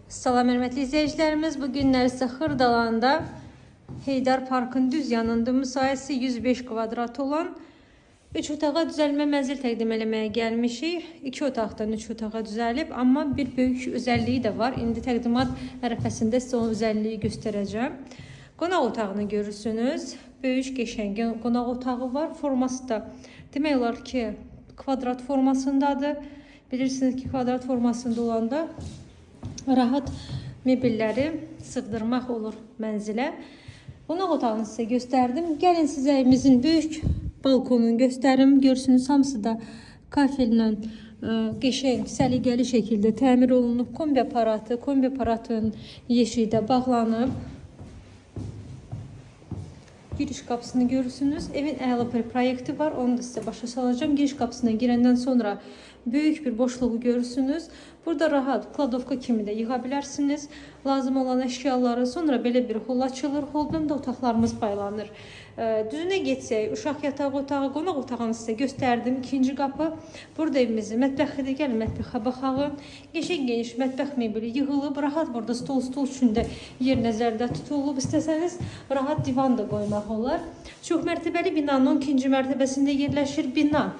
Salam hörmətli izləyicilərimiz. Bu günlər isə Xırdalanda Heydər Parkın düz yanında müsahəsi 105 kvadrat olan 3 otağa düzəlmə mənzil təqdim eləməyə gəlmişik. 2 otaqdan 3 otağa düzəlib, amma bir böyük özəlliyi də var. İndi təqdimat ərəfəsində sizə o özəlliyi göstərəcəm. Qonaq otağını görürsünüz. Böyük, qəşəng qonaq otağı var. Forması da demək olar ki, kvadrat formasındadır. Bilirsiniz ki, kvadrat formasında olanda rahat mebelləri sığdırmaq olur mənzilə. Qonaq otağını sizə göstərdim. Gəlin sizə evimizin böyük balkonunu göstərim. Görürsünüz, hamısı da kafellə qəşəng, səliqəli şəkildə təmir olunub. Kombi aparatı, kombi aparatının yeşiyi də bağlanıb. Giriş qapısını görürsünüz. Evin əla bir proyekti var. Onu da sizə başa salacağım. Giriş qapısına girəndən sonra böyük bir boşluğu görürsünüz. Burada rahat kladovka kimi də yığa bilərsiniz lazım olan əşyaları. Sonra belə bir hol açılır. Holdan da otaqlarımız paylanır. Düzünə getsək, uşaq yatağı otağı, qonaq otağını sizə göstərdim. İkinci qapı. Burada evimizin mətbəxidir. Gəlin mətbəxə baxaq. Qəşəng geniş mətbəx mebeli yığılıb. Rahat burada stol üçün də yer nəzərdə tutulub. İstəsəniz rahat divan da qoymaq olar. Çox mərtəbəli binanın 12-ci mərtəbəsində yerləşir bina.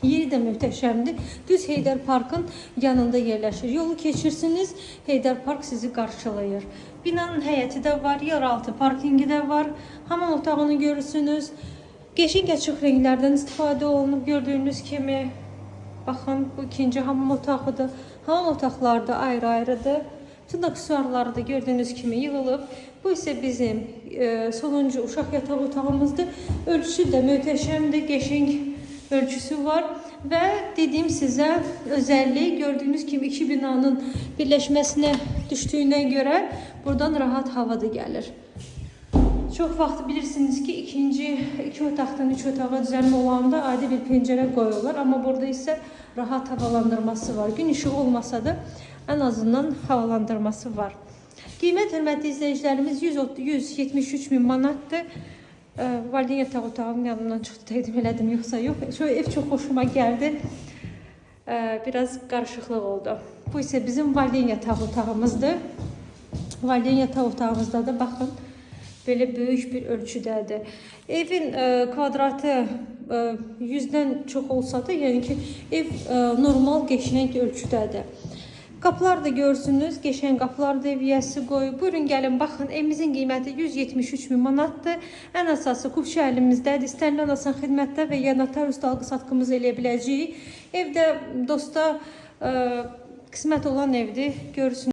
Yeri də möhtəşəmdir. Düz Heydər Parkın yanında yerləşir. Yolu keçirsiniz, Heydər Park sizi qarşılayır. Binanın həyəti də var, yeraltı parkingi də var. Hamam otağını görürsünüz. Qəşəng açıq rənglərdən istifadə olunub gördüyünüz kimi. Baxın, bu ikinci hamam otağıdır. Hamam otaqları da ayrı-ayrıdır. Bütün aksesuarları da gördüyünüz kimi yığılıb. Bu isə bizim sonuncu uşaq yataq otağımızdır. Ölçüsü də möhtəşəmdir, qəşəng ölçüsü var və dediyim sizə özəlliyi gördüyünüz kimi iki binanın birləşməsinə düşdüyünə görə buradan rahat hava da gəlir. Çox vaxt bilirsiniz ki, iki otaqdan üç otağa düzəlmə olanda adi bir pəncərə qoyurlar, amma burada isə rahat havalandırması var. Gün işığı olmasa da ən azından havalandırması var. Qiymət hörmətli izləyicilərimiz 173 min manatdır. Valideyn yataq otağım yanımdan çıxdı, təqdim elədim, yoxsa yox. Şu ev çox xoşuma gəldi. Biraz qarışıqlıq oldu. Bu isə bizim valideyn yataq otağımızdır. Valideyn yataq otağımızda da baxın, belə böyük bir ölçüdədir. Evin kvadratı 100-dən çox olsa da, yəni ki, ev normal qəşəng ölçüdədir. Qapılar da görürsünüz, qəşəng qapılar da ev yiyəsi qoyub. Buyurun gəlin baxın, evimizin qiyməti 173 min manatdır. Ən əsası Qubçu əlimizdədir. İstənilən asan xidmətdə və ya notarius alqı-satqımızı eləyə biləcəyik. Evdə dosta qismət olan evdir. Görürsünüz.